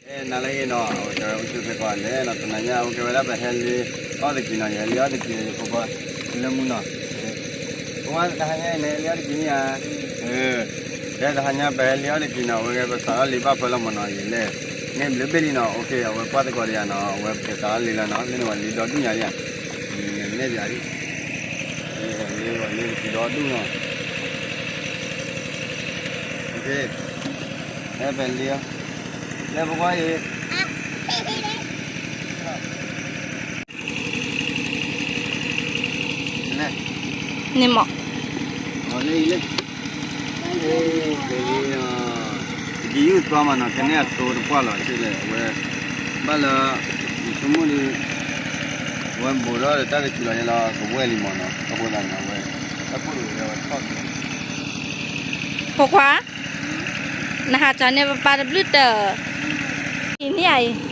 နၤလၢအဂ့ၤနီၤ, အိၣ်ဆူၣ်အိၣ်ချ့ကိးဂၤဒဲးနီၤ, တနၤညါအိၣ်ကဲဝဲဒၣ်ပဟဲလ့အီၣ်သကံးနီၤ, ယဟဲလ့အီၣ်သကံး ယဖိခွါလၢမူနီၤ, ဖိခွါတဟါညါအံၤန့ၣ်လ့အီၣ်သကံးမ့ၢ်ဧါ, လၢတဟါညါပဟဲလ့အီၣ်သကံးနီၤ, အဝဲကဲပစးထီၣ်လ့ဘၣ်ဖၢလီၤမးနီၤ, ယလဲၤန့ၣ်ဘျုးဘ့ၣ်လံနီၤ, အိၣ်ခ့ အဝဲကွၢ်သကိးတယၤနီၤ, အဝဲပကစးထီၣ်လ့လီၤနီၤ, လၢန့ၣ်ဝဲလ့ဒီဒူၣ်ညါဒံးဧါ, န့ၣ်ဒံးဧါ, လ့ဝဲလ့သကံးဒီဒူၣ်နီၤ, အိၣ်ခ့, ဟဲပလ့အီၤ, လၢဖိခွါအံၤ န့ၣ်မး, တကံယူၢ်သွါမးနီၤ, ကန့ၢ်အသိတပှၢ်လီၤ, ဆ့လဲၣ် အဝဲ ဘၣ်လၢ ယဆိကမိၣ်ဒီး အဝဲဘူးထီၣ်ဒီးတၢ်ကဆူးလီၤယဲလီၤ ကဝဲၢ်လံမးနီၤ, အဃိသတးန့ၣ် အဝဲ တၢ်ခိၣ်တဝဲဝဲထီၣ်က့ၤ ဖိခွါ, နဟးထီၣ်န့ၣ် ပပၢ်တဘျုးတၢၢ်, အံၤန့ၣ်အံၤ,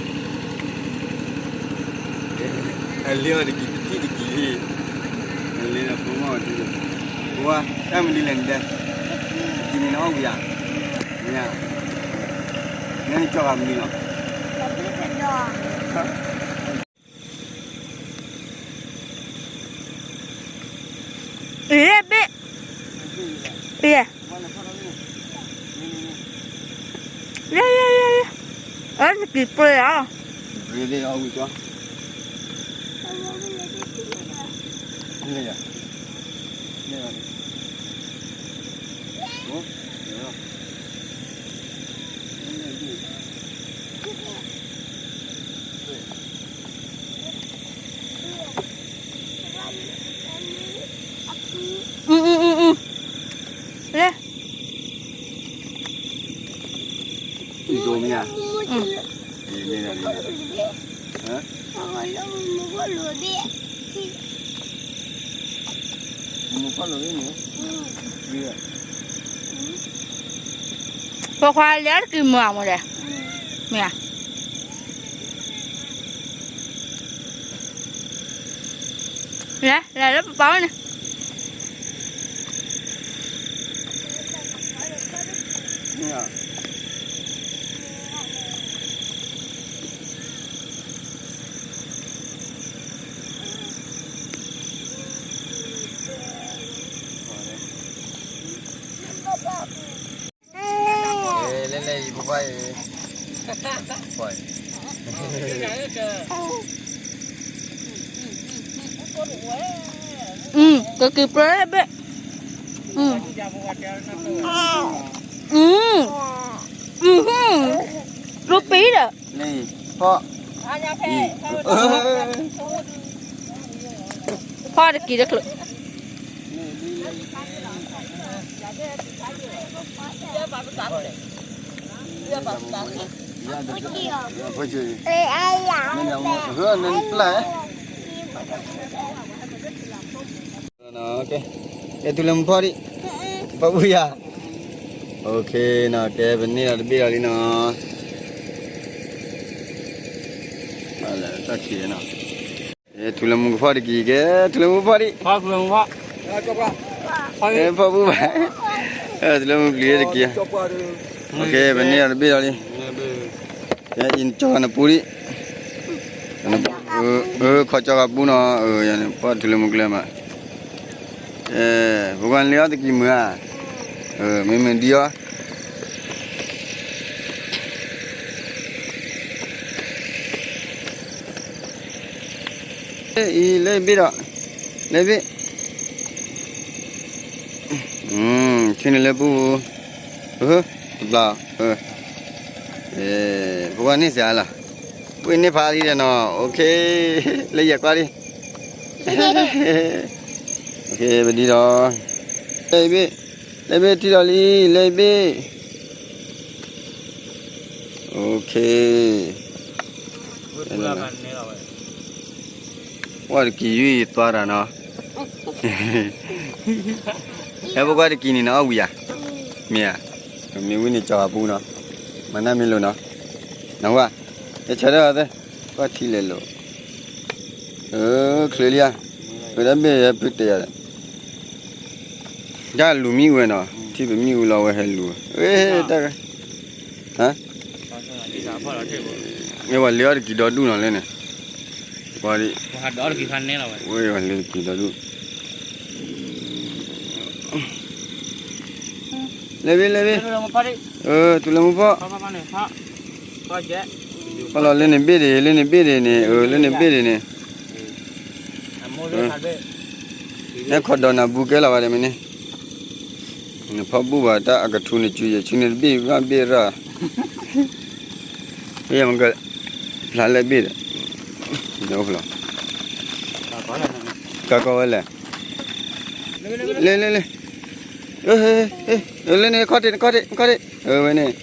အလ့အီၤတကံၢ်တထံၣ်တကံၢ်, အလ့ဒီးဖိမီၢ်အီၤတံၢ်, ပဝါ တၢ်မနုၤလဲၣ်နတဲ, တကံၢ်န့ၣ်နအီၣ်ဝံၤဧါ, မ့ၢ်ဧါ, နကၠီဂၤမနုၤလီၤ. အ့ၣ်ဘ့ၣ်, အ့ၣ်, ယဲယဲယဲယဲ, အတကံၢ်ပြ့ဧါ, ပြ့ဒ့အီၣ်ဝံၤကၠီ, လဲၤယၤ, လဲၤယၤ, အိၣ်, လဲၤယၤ လဲၤ, အံၤဒိမ့ၢ်ဧါ, အံၤမ့ၢ်ဒၣ်လံ, ဟၢ, မူခိၣ်လိၤဘ့ၣ်န့ၣ်, ဖိခွါလၢတကံၢ်မုာ်အမူဒီး, မ့ၢ်ဧါ. လဲၤ လဲၤလၢပပၢ်အိၣ်န့ၣ်. လဲၤလဲၤအံၤ ပပၢ်အံၤ, ပှၤ, ကက့ၤပြၢဘ့ၣ်, ရူပံဒီး, ဖီၣ်တကံၢ်တချုး ကဲ ထူလၢမူဖီၣ်ဒံး, ဖီၣ်ဘူယၤ, အိၣ်ခ့နီၤ, ကဲ ပန့ၢ်ဒီးတဘ့ၣ်ဒီးလံနီၤ, တၢ်ခံးနီၤ, ထူလၢမူကဖီၣ်တက့ၢ်, ကဲ ထူလၢမူဖီၣ်ဒံး, ဖီၣ်ဘူဘၣ်, ထူလၢမူပျံၤတက့ၢ်, အိၣ်ခ့ ပန့ၢ်ဒီးတဘ့ၣ်ဒီးလံ, ကဲ အံၤကၠီဂၤနပူဒံး ခီကၠီဂၤပူနီၤ, ပှၤထူလၢမူကျဲမး, ပှၤလ့အီၣ်သကံးမုာ်ဧါ, မ့မ့ၢ်ဒ်အီၤ, အံၤလၢဘ့ၣ်ဒီး, လၢဘ့ၣ်, ဆ့န့ၣ်လၢပူ, တဘျီ, ပှၤန့ၢ်စှၤလီၤ, ပှၤန့ၢ်ဖးလံဒီးနီၤ, အိၣ်ခ့, လၢယကွၢ်လံ, အိၣ်ခ့ ပဒံဒီး, လၢဘ့ၣ်, လၢဘ့ၣ်ထံၣ်ဒီးလံ, လၢဘ့ၣ်, အိၣ်ခ့ ပှၤတကံၢ်ယုၢ်ယသွါတၢ်နီၤ, ဟဲပကွၢ်တကံၢ်န့ၣ် နအီၣ်ဝံၤဧါ, မ့ၢ်ဧါ, မ့ၢ်ဝံၤန့ၣ် ကၠီၤပူနီၤ, မၤနၢ်မ့ၢ်လိာ်နီၤ, နဝဲ, ဟဲဆၢထၢၣ်အီၤသ့, ကွၢ်ထံလဲၤလိာ်, ချုးလံဧါ, ဝဲဒၣ်ဘ့ၣ်ဟဲဖုတဲယၤ, တၢ်လူၤမံဝဲနီၤ, ထံၣ်ပမံဝဲလီၤဝဲဟဲလူၤ, ဝဲတၢ်, ဟါ မ့ၢ်ပှၤလ့အီၣ်တကံၤဒီဒူၣ်နီၤလၢန့ၣ်, ပှၤ, ဝဲပှၤလ့တကံၤဒီဒူၣ်, လဲၤဘ့ၣ်လဲၤဘ့ၣ်, ထူလၢမူဖီၣ်, ဖီၣ်လီၤလၢန့ၣ်ဘ့ၣ်ဒံး လၢန့ၣ်ဘ့ၣ်ဒံးန့ၣ် အၢ လၢန့ၣ်ဘ့ၣ်ဒံးန့ၣ်, ဟဲခီဒီးနၤဘူးကဲလီၤဘၣ်ဒီးမ့ၢ်န့ၣ်, နဖီၣ်ဘူၣ်ဘၣ်တၢ်အကထူန့ၣ်စုယဲၢ်ဆူန့ၣ်တဘ့ၣ်ဘၣ်ဘ့ၣ်ရၣ်, မ့ၢ်က, ဖျါလဲၣ်ဘ့ၣ်ဒီး, အိၣ်ဖျါ, ကကီဝဲလဲၣ်, လဲၤလဲၤလဲၤ, လၢန့ၣ်ခီၣ်ထံး နခီၣ်ထံး နခီၣ်ထံး အဝဲန့ၣ်,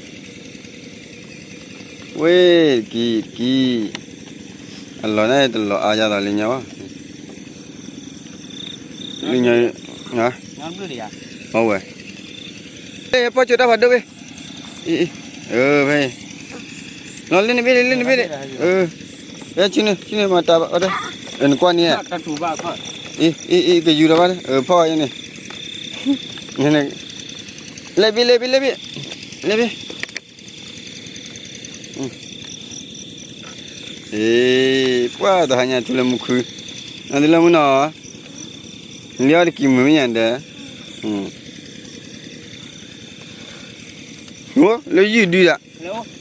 ဝ့ၢ်တကံၤတကံၤ, အလီၢ်န့ၣ်တလီၢ်အါယၤဒီးလၢညါဘၣ်, လၢညါ, အဝဲ, ပီၢ်ကၠိတၢ်ဖးဒိၣ်ဘ့ၣ်, ဖဲ, လီၤလၢန့ၣ်ဘ့ၣ်ဒံး လၢန့ၣ်ဘ့ၣ်ဒံး, ဖဲဆူန့ၣ် ဆူန့ၣ်မၤတၢ်ဘၣ်, နကွၢ်န့ၣ်, အံၤ ကယူၤဒီးဘၣ် ဖီၣ်အံၤန့ၣ်, လဲၤဘ့ၣ်လဲၤဘ့ၣ်လဲၤဘ့ၣ်, လဲၤဘ့ၣ်, အ့ ပှၤတဟါညါထူလၢမူခု, နထူလၢမူနီၤ, လံအီၣ်တကံၤမုာ်မ့ၢ်ညါဒီး, လၢယုၢ်ဒုဒၣ်,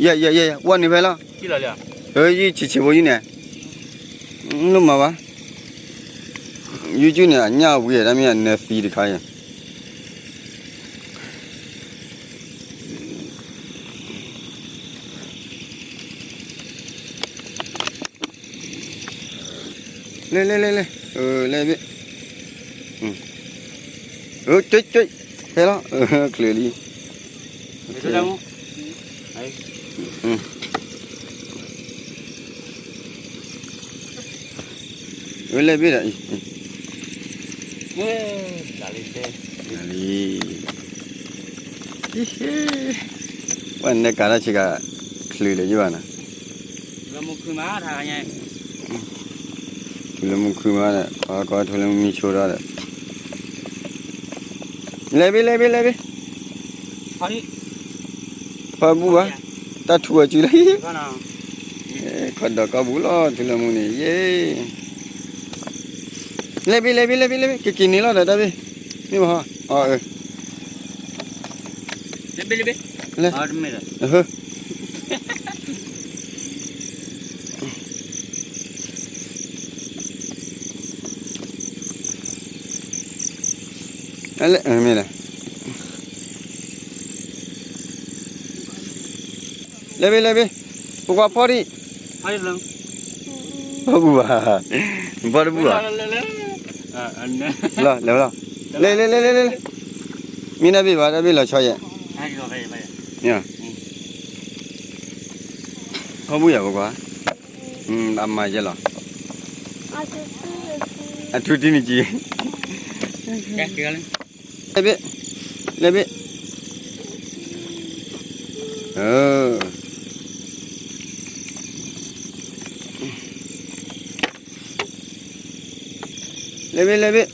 ယဲယဲယဲ ဝီန့ၣ်ဖဲလီၤ, ယုၢ်ဆံးဆံးဖိယုၢ်န့ၣ်, လိၣ်မၤဘၣ်, ယုၢ်ကၠုၢ်န့ၣ် အညၣ်ဝံၤတၢ်မ့ၢ်အနၢသံတခါအံၤ လဲၤလဲၤလဲၤလဲၤ, လဲၤဘ့ၣ်, ကၠိကၠိ, ဖဲလီၤ, ချုးလံ, လဲၤဘ့ၣ်ဒီးအံၤ, လံ, ပှၤနဲကၤတၢ်ဆ့ကၤ ချုးလၢယဘၣ်နီၤ, ထူလၢမူခုမးဒီး ပှၤကီၢ်ထူလၢမူမံဆိဒီး လဲၤဘ့ၣ်လဲၤဘ့ၣ်လဲၤဘ့ၣ်, ဖီၣ်ဘူၣ်ဘၣ်, တၢ်ထူအစုလၢ, ခီဒီးကီၢ်ပူၤလီၤ ထူလၢမူန့ၣ်ယဲ, လဲၤဘ့ၣ်လဲၤဘ့ၣ်လဲၤဘ့ၣ်လဲၤဘ့ၣ် ကက့ၤန့ၢ်လီၤဒီးတၢ်ဘ့ၣ်, မ့ၢ်ဘၣ်ဟီ, အၢ လဲၤ, လဲၤဘ့ၣ်လဲၤဘ့ၣ်, လဲၤဘ့ၣ်လဲၤဘ့ၣ်, လဲၤဘ့ၣ်လဲၤဘ့ၣ်, လဲၤဘ့ၣ်လဲၤဘ့ၣ်, လဲၤဘ့ၣ်လဲၤဘ့ၣ်, လဲၤဘ့ၣ်လဲၤဘ့ၣ်, လဲၤဘ့ၣ်လဲၤဘ့ၣ်, လဲၤဘ့ၣ်လဲၤဘ့ၣ်, လဲၤဘ့ၣ်လဲၤဘ့ၣ်, လဲၤဘ့ၣ်လဲၤဘ့ၣ်, လဲၤဘ့ၣ်လဲၤဘ့ၣ်, လဲၤဘ့ၣ်လဲၤဘ့ၣ်, လဲၤဘ့ၣ်လဲၤဘ့ၣ်, လဲၤဘ့ၣ်လဲၤဘ့ၣ်, လဲၤဘ့ၣ်လဲၤဘ့ၣ်, ပကွၢ်ဖီၣ်ဒံး, ဖီၣ်ဘူၣ်ဘၣ်, ဖီၣ်တဘူၣ်ဘၣ်, လီၤလဲၤလီၤ, လဲၤလဲၤလဲၤလဲၤလဲၤ, မ့ၢ်တၢ်ဘ့ၣ်ဘၣ် တၢ်ဘ့ၣ်လီၤဆီယဲၢ်, ဖီၣ်ဘူၣ်ယၤပကွၢ်, အမၤယဲၢ်လီၤ, အထူတံၢ်နကံ, လဲၤဘ့ၣ်, လဲၤဘ့ၣ်, လဲၤဘ့ၣ်လဲၤဘ့ၣ်,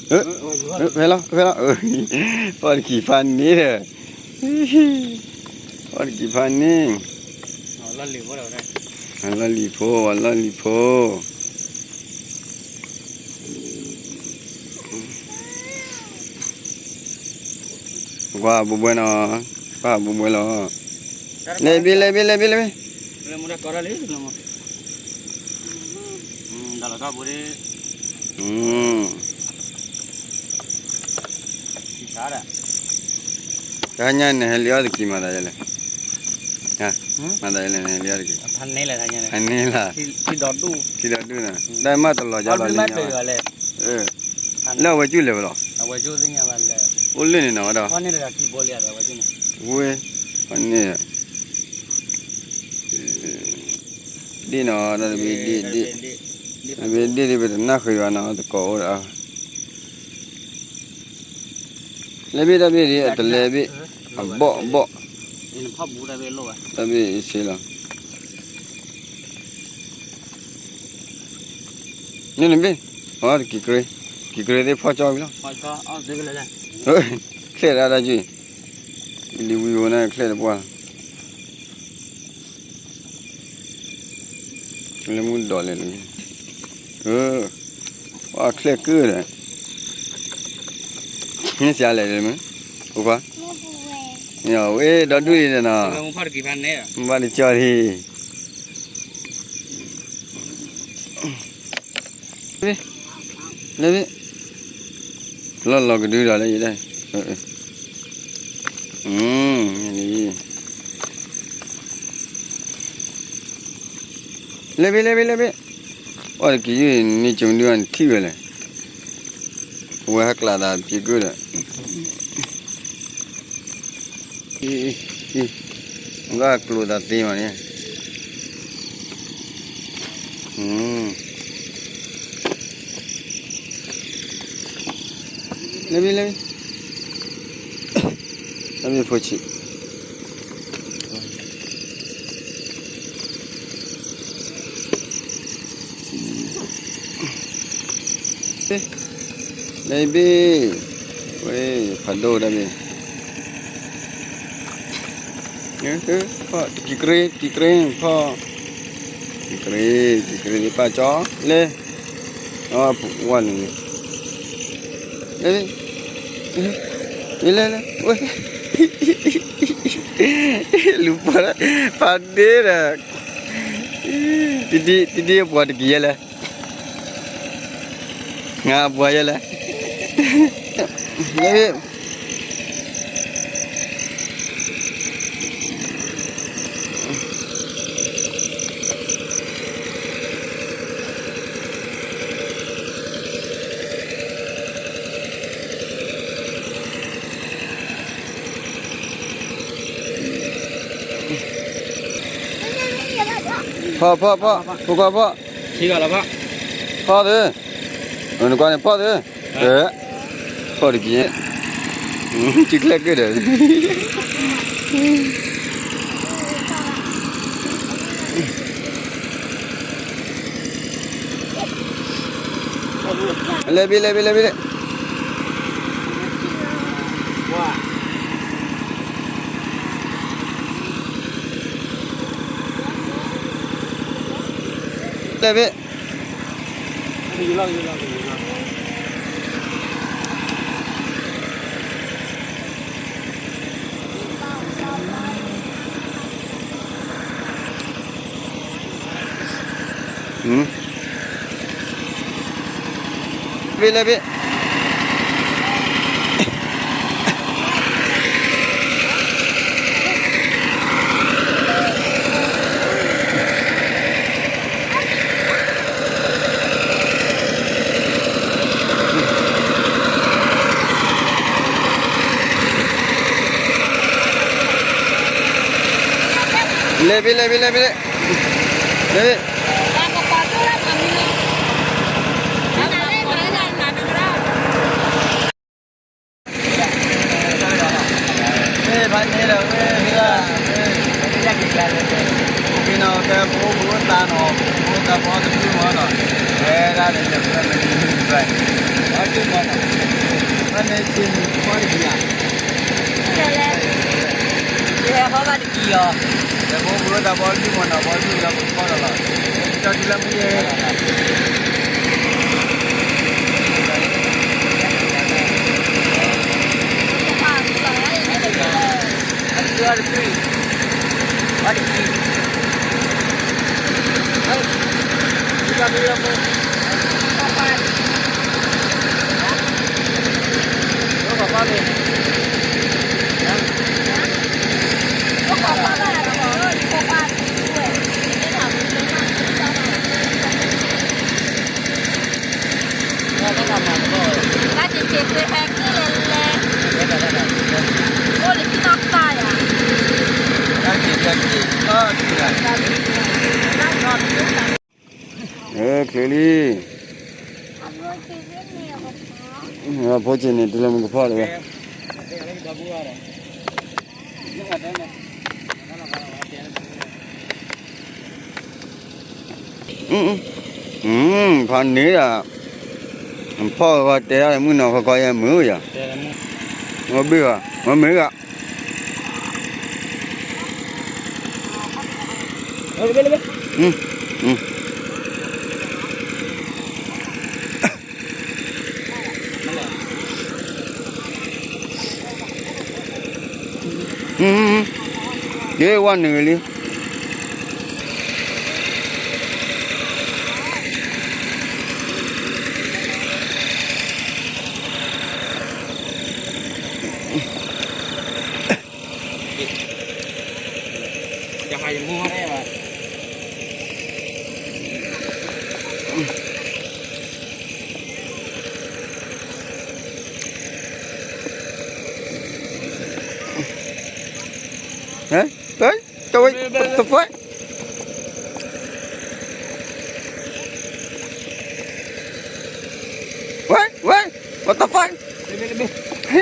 ဖဲလီၤဖဲလီၤ, ပှၤတကံၢ်ဖးန့ၣ်ဒီး, ပှၤတကံၢ်ဖးန့ၣ်, လီၢ်လံၤဖိ, လီၢ်လံၤဖိ, ကွၢ်ဘိဘွဲနီၤ, ကွၢ်ဘိဘွဲလီၤ, လဲၤဘ့ၣ်လဲၤဘ့ၣ်လဲၤဘ့ၣ်လဲၤဘ့ၣ်, တဟါညါန့ၣ် ဟဲလံအီၣ်တကံၢ်မၤသးဒ်လဲၣ်, မၤသးဒ်လဲၣ်န့ၣ် ဟဲလံအီၣ်တကံၢ်, န့ၣ်လီၤ, ထံဒီးဒူၣ်နီၤ, တၢ်မၤတလီၤကၢ်လီၤလၢညါဘၣ်, လၢအဝဲကၠူၣ်လဲၤဝဲလီၤ, အိၣ်လၢန့ၣ်နီၤဝဲဒီး, ဝဲ, န့ၣ်, ဒ့ၣ်နီၤ တၢ်တဘ့ၣ်ဒ့ၣ်ဒ့ၣ်, တဘ့ၣ်ဒ့ၣ်ဒ့ၣ် ပတနၢ်ဃုာ်ဘၣ်နီၤ တကိးအိၣ်ဒီး, လဲၤဘ့ၣ်တၢ်ဘ့ၣ်ဒ်အတလဲၤဘ့ၣ်, အဘီၣ်အဘီၣ်, တၢ်ဘ့ၣ်အံၤစ့လီၤ, န့ၣ်န့ၣ်ဘ့ၣ်, အီၤတကံၢ်ကြ့, ကံၢ်ကြ့သ့ၣ်ဖီၣ်ကၠီဝံၤလီၤ, ချဲၣ်ဒၣ်တၢ်က့ၢ်, လံဝံၤဝဲန့ၣ်ချဲၣ်တပှၢ်လီၤ. လၢမူဒီးလဲၣ်, အချဲၣ်ကုၢ်ဒီး, မ့ၢ်စံးလဲၣ်မ့ၢ်, ဖိခွါ, ဝဲဒီဒူၣ်အံၤဒီးနီၤ, ဘၣ်တကၠီဒံး, လၢ, လီၤလီၤကဒုဒီးလၢယဒၣ်, လဲၤဘ့ၣ် လဲၤဘ့ၣ် လဲၤဘ့ၣ်, အီၣ်တက့ၤယုၢ်န့ၣ် ကၠိဒုၣ်အနထံၣ်ဝဲလဲၣ်, အဝဲဟဲကျးသးပျ့ၤကုၢ်ဒီး ဘၣ်ကျိၤသးသ့မးန့ၣ်, လဲၤဘ့ၣ် လဲၤဘ့ၣ်, လဲၤဘ့ၣ်ဖိဆံး လဲၤဘ့ၣ်, ဝဲ, ဖးဒိၣ်တၢ်ဘ့ၣ်, တကံၤကြ့, တကံၤကြ့, ဖီၣ်, တကံၤကြ့, တကံၤကြ့သ့ၣ်ပာ်ကၠီ, လဲၤ, ဝဲန့ၣ်, လဲၤ, လဲၤ, လဲၤ, ဝဲ, လူၤပှၤ, ဖးဒ့ဒီး, တဒ်, တဒ်အပှၤတကံၤယဲလဲၣ်, ငါအပှၤယဲလဲၣ်, လဲၤ ဖီၣ် ဖီၣ် ဖီၣ် ဖိခွါဖီၣ်, ဖီၣ်သ့, နကွၢ်န့ၣ်ဖီၣ်သ့, ဖီၣ်တက့ၢ်, စုချဲၣ်ကုၢ်ဒီး လဲၤဘ့ၣ် လဲၤဘ့ၣ် လဲၤဘ့ၣ် လဲၤဘ့ၣ်, ဘ့ၣ် လဲၤဘ့ၣ်, လဲၤဘ့ၣ် လဲၤဘ့ၣ် လဲၤဘ့ၣ်, လဲၤဘ့ၣ်. ချ့လံ, ဖိဆံးန့ၣ် တုၤလၢမုၢ်ကဖီၣ်တဝဲ. ဖးန့ၢ်ဒၣ်, ဖီၣ်ဃီတဲဒၣ်မုၢ်နီၤခီခီယဲမုၢ်ယၤ, ဝဲဘ့ၣ်ဘၣ် ဝဲမ့ၢ်ဂၤ. ဒ်ဝဲနုာ်လံ. Hả? Ê, tôi, what the fuck? What? What? What the fuck? Hả?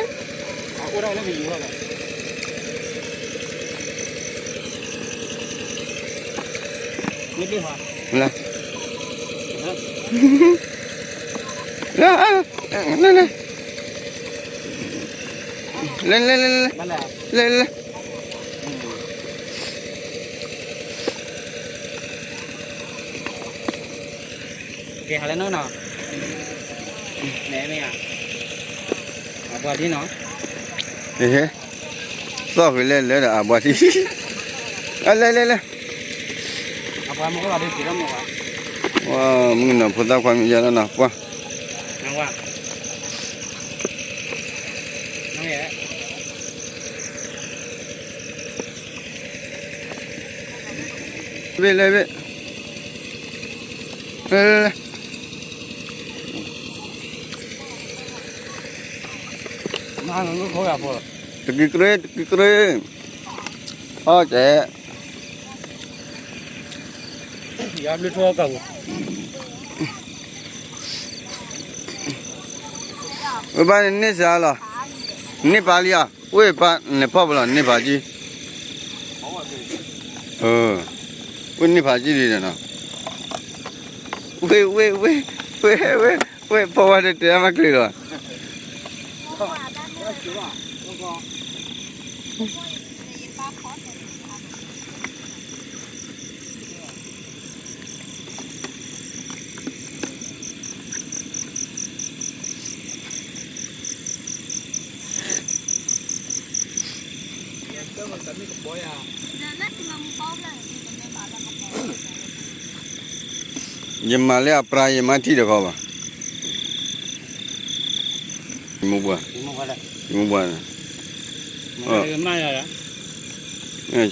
Nè. Nè, nè, nè. Nè, nè, nè, nè. Nè, nè, nè, nè. Nè, nè. Kê hali nô nô. Nè mê à. À, bò đi nô. Ê hê. Thọ gửi lên lỡ đã à bò đi. À, lên, lên, lên. À, bò mô có đi chỉ đó mô à. Wow, mưng nọ phô tá khoa mẹ gia đó nọ, qua. Nắng qua. Nắng vậy. Bê lê bê. Lê lê lê. Tiki krê, tiki krê. Ơ, chè. Ơ, ba nê sa lo. Nê pa li à. Wê pa nê pa bla nê pa chi. Ơ. Wê nê pa chi đi nè nô. Wê, wê, wê, wê, wê, wê, pa wa tê tê ma klê lo. Yɛ mၤလၢအပြါ ယမၤထံၣ်တခီဘၣ်. ယမိၢ်ပှၢ်, ယမိၢ်ပှၢ်,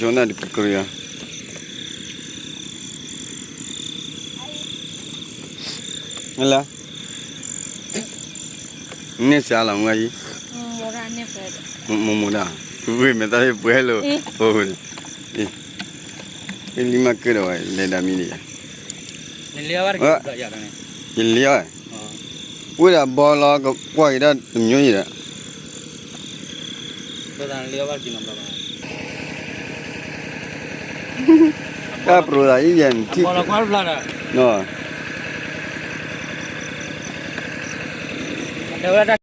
ဆိနၢ်တကကြၢးယၤ, လၢ န့ၢ်စှၤလီၤမူဂၤယံၤ, မိၢ်မိၢ်ဒၣ်, ဝ့ၢ်မဲာ်သၣ်ယပှဲၤလိာ်, လံမၤကၢၢ်ဒီးဝဲ လဲၤဒၣ်မံၤဒံးယၤ, ယလံအီၤ, ဝ့ၢ်ဒီးဘီလီၤကွၢ်က့ၤဒၣ်တမျိုးယံၤဒီး, တၢ်ပြိသးအံၤယဲၢ်နထံၣ်, တဲဝဲဒၣ်